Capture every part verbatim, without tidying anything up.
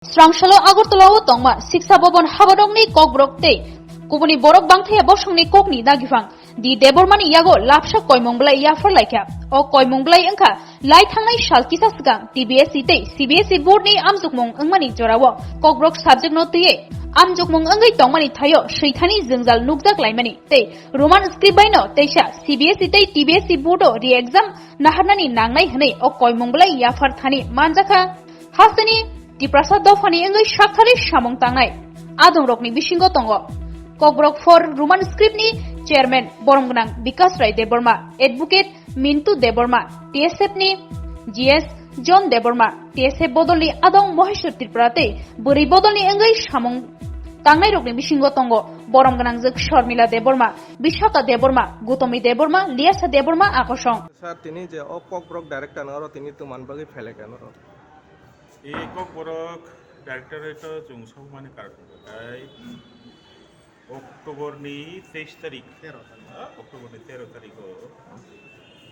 Srangsalo Agartala o tongma Siksa Bhaban habadokni kokborok tei kubuni borok bangthaya bosongni kokni dagipang D Debbarmani yago lapsa koimung belai yaphar laikha. O koimung belai wngkha lai thangnai sal kisa swkang T B S E tei C B S E board ni amjokmung wngmani jorao kokborok subject no twiwi amjokmung wngwi tongmani thaio swithani jwngjal nukjak laimani tei Roman script bai no teisa C B S E tei T B S E board o re-exam naharnani nangnai hwnwi o koimung belai yaphar thani manjakha. Hasteni Tiprasa dophani wngwi sakthari samung tangnai adongrokni bisingo tongo Kokborok for Roman script ni chairman borom gwnang Bikas Rai Debbarma, advocate Mintu Debbarma, T S F ni G S John Debbarma, T S F bodolni adong Moheshwar Tripura tei bwrwi bodolni wngwi samung tangnairokni bisingo tongo borom gwnangjwk Sharmila Debbarma, Bishaka Debbarma, Gutami Debbarma, Liasa Debbarma akosong. Sir, tini je o Kokborok director no oro tini tuman bagwi phelai kha no? E Kokborok directorate o chwng sokmani karon hwnkhe October ni teis tarik, tero tarik, ha? October ni tero tarik o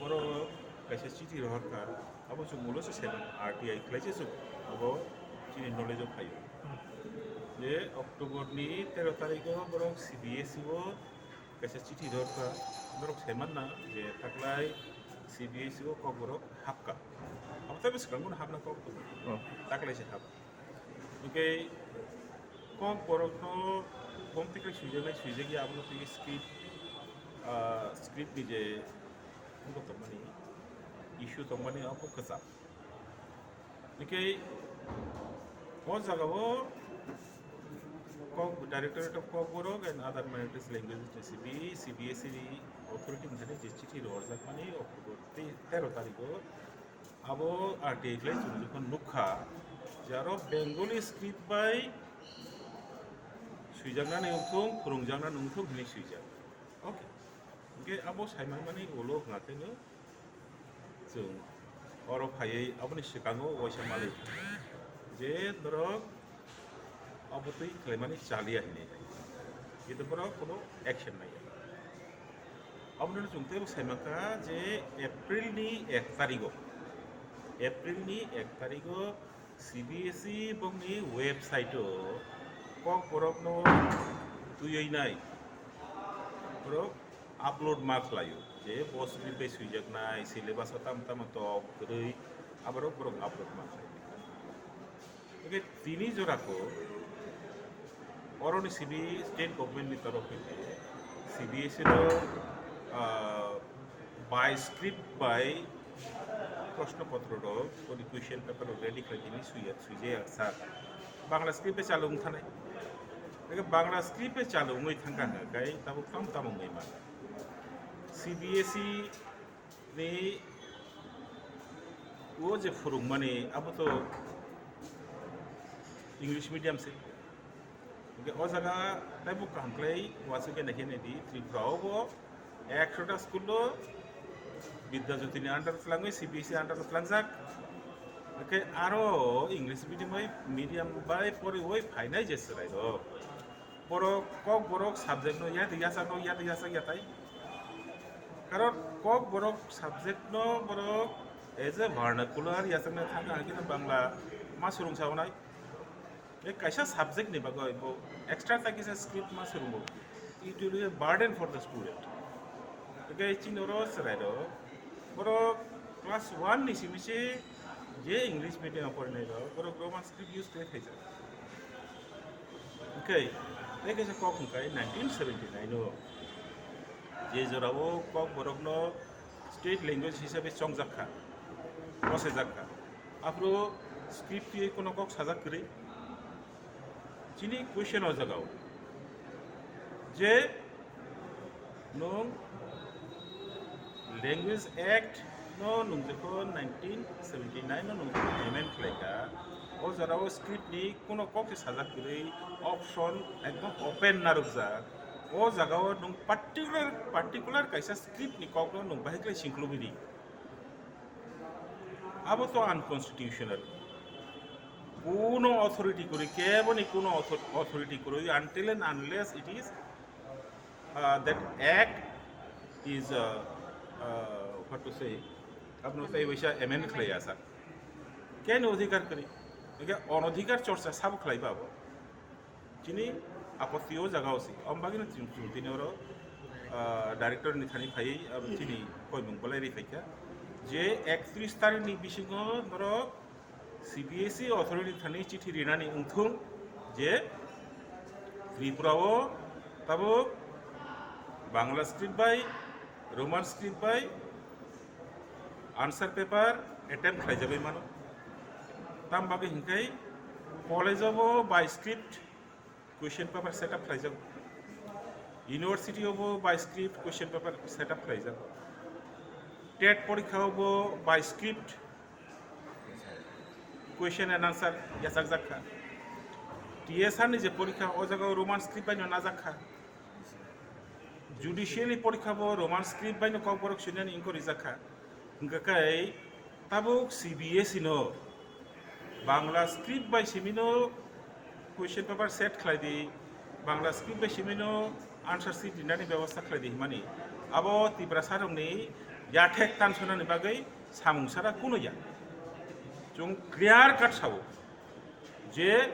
borok kaisa chithi rohorkha, abo chwng ulo se saiman R T I khlai se chwng abo chini knowledge o phaio. Je October ni tero tarik o borok C B S E o kaisa chithi rohorkha, borok saimanna je taklai C B S E o Kokborok hapkha. Abo tei bwskango hapna kok tong. Oh. Taklai se hap. Hingke Kokborokno bomti khe swijak nai swijak ya abono twi script, ah, script ni je wngkha tongmani, issue tongmani abo kwcham. Hingke o jagao Kok, Directorate of Kokborok and Other Minorities Languages ni C B, C B S E ni authority ni thani je chithi rohorjakmani October te-, tero tarikh o abo R T I khlai chwng jokon nukha je aro Bengali script bai swijaknani wngthung, phwrwngjaknani wngthung hinwi swijak. Okay. Hingke abo saimanmani ulo hwnga khe no chwng oro phaiwi aboni swkango waisa malik je norok abo twi khlaimani chaliya hinwi. Kintu borok kuno action naiya. Abono chwng teibo saimankha je April ni ek tarigo, April ni ek tarigo C B S E bongni website o Kokborokno twiwi nai borok upload ma khlaio, je bo script bai swijaknai, syllabus o tamo tamo tok kwrwi, aborok borok upload ma khlai. Hingke tini jora kho oroni C B state government ni torof hwnkhe C B S E no, ah, by script by proshno potro rok, toni question paper rok ready khlai tini swiya, swijaya sak. Bangla script bai chalung thanai. Hingke Bangla script bai chalungwi thangkha hwnkhe tabuk tamo tamo wngwi mano. C B S E ni o je phwrwngmani abo to English medium se. Hingke o jaga teibo kaham khlai uansukhe naikhe naidi Tripura o bo ekshota school o Bidya Jyoti ni under o twlangwi C B S E under o twlangjak. Hingke aro English medium bai, medium bai poriwi phainai je chwrai rok. Borok Kokborok subject no yati yachak no yati yachak yatai. Karon Kokborok subject no borok as a vernacular yachakna thangkha hwnkhe no Bangla ma swrwngsa onai. Be kaisa subject ni bagwi bo extra ta kisa script ma swrwngo. It will be a burden for the student. Hwnkhe chini oro chwrai rok borok class one ni simi se je English medium o porinai rok borok Roman script use khlai khaijak. Hwnkhe tei kaisa kok hwnkhe nineteen seventy nine o je jorao Kokborokno state language hisabe chongjak kha, bosajak kha. Aphuru script twiwi kono kok sajak kwrwi. Chini question o jagao je nwng Language Act no nwng jekho nineteen seventy nine no nwng jekho amend khlai kha, o jorao script ni kuno kok se sajak kwrwi, option ekdom open narwkjak. O jagao nwng particular, particular kaisa script ni kok no nwng bahai khlai singkhlubi di. Abo to unconstitutional. Kuno authority kwrwi, kebo ni kuno author-, authority kwrwi, until and unless it is, uh, that act is, uh, uh, what to say, abono tei waisa amend khlai ya sak. Keni odhikar kwrwi? Hingke onodhikar chorcha sabo khlaiba abo. Chini apotti o jaga o se. Om bagino chwng, chwng tini oro, ah, director ni thani phaiwi, ah, chini koimung bolai ri phaikha. Je ektris tarikh ni bisingo norok C B S E authority thani chithi rinani wngthung je Tripura o tabuk Bangla script bai, Roman script bai answer paper attempt khlaijagwi mano. Tam bagwi hinkhe college o bo by script question paper set up khlaijago. University o bo by script question paper set up khlaijago. TET porikha o bo by script question and answer yachakjak kha. T S R ni je porikha, o jaga o Roman script bai no najak kha. Judicial ni porikha bo Roman script bai no Kokborok swinani wngkha rijak kha. Hingkha khe tabuk C B S E no Bangla script bai simi no question paper set khlai di, Bangla script bai simi no answer sheet rinani bebosta khlai di himani. Abo Tiprasa rokni yathek tansonani bagwi samung sara kuno ya. Chwng clear cut sao je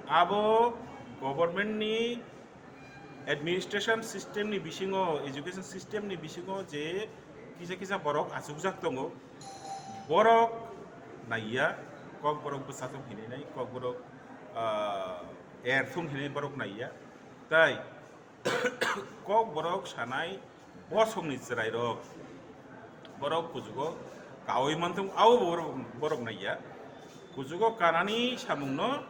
abo government ni administration system ni bisingo, education system ni bisingo je kisa kisa borok achukjak tongo, borok naiya, Kokborok bwsajwk hinwi nai, Kokborok, ah, erthung hinwi borok naiya. Tai Kokborok sanai bosongni chwrairok borok kuchugo kaui manthung, abo borok, borok naiya. Kuchugo kanani samungno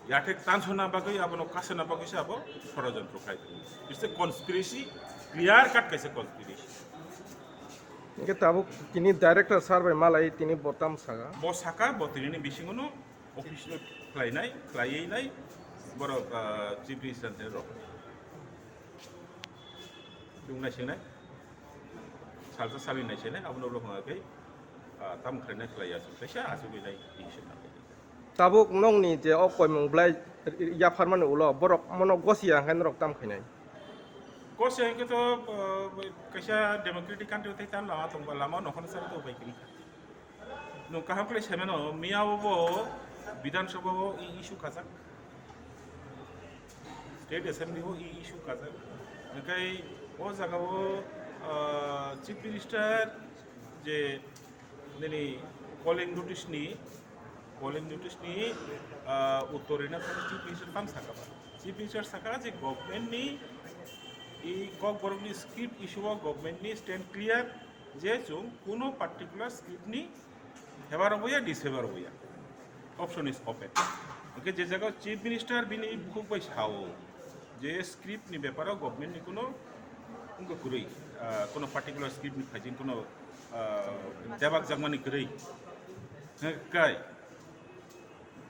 yathek tansona bagwi, abono kasona bagwi se abo sorojontro khai tongo. It's a conspiracy, clear cut kaisa conspiracy. Hingke tabuk tini director sir bai malai tini bo tam saka. Bo saka, bo tini ni bisingo no office no khlainai, khlaiwi nai, borok, ah, chief minister rok. Chwng naisingnai, salsa salwi naisingnai, abono ulo hwnga khe, ah, tamo khlainai khlaiya chwng kaisa achugwi nai twi se nang. Tabuk nokni je o koimung belai yapharmani ulo borok mono gosiya hwnkhe norok tam khainai? Gosiya hwnkhe to, ah, kaisa democratic country tei tam lama tongba lama nokhorno sari to bai kwrwi kha. Nwng kaham khlai saimano, miya o bo Bidhan Sabha o i issue kajak, State Assembly o i issue kajak. Hingkai o jaga o, ah, Chief Minister je nini calling notice ni, calling notice ni, ah, uttor rina thani Chief Minister tam saka ba. Chief Minister saka je government ni i Kokborok ni script issue o government ni stand clear, je chwng kuno particular script ni favor obo ya, disfavor obo ya, option is open. Hingke je jaga Chief Minister bini bukhuk bai sao je script ni beparo government ni kuno wngkha kwrwi, ah, kuno particular script ni phaijin kuno, ah, debak jakmani kwrwi. Hingkai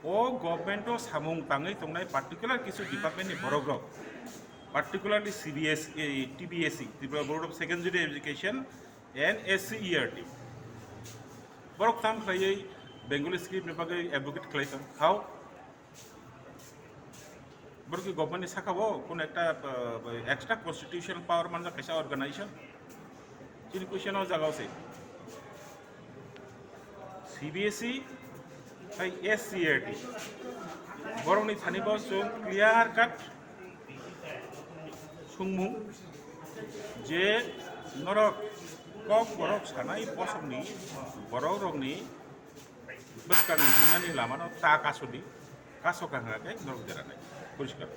o government o samung tangwi tongnai particular kisu department ni borok rok, particularly C B S E, T B S E, Tripura Board of Secondary Education and S C E R T. Borok tam khlaiwi Bengali script ni bagwi advocate khlai tong. How? Borok ki government ni saka bo kono ekta, uh, extra constitutional power manjak kaisa organization? Chini question o jaga o se. C B S E hai S C E R T. Borok ni thani bo chwng clear cut sungmung je norok Kokborok sanai bosongni borok rokni bwskang himnani lamano ta kasudi, kasoka hwnga khe norok deranai. Poriskar.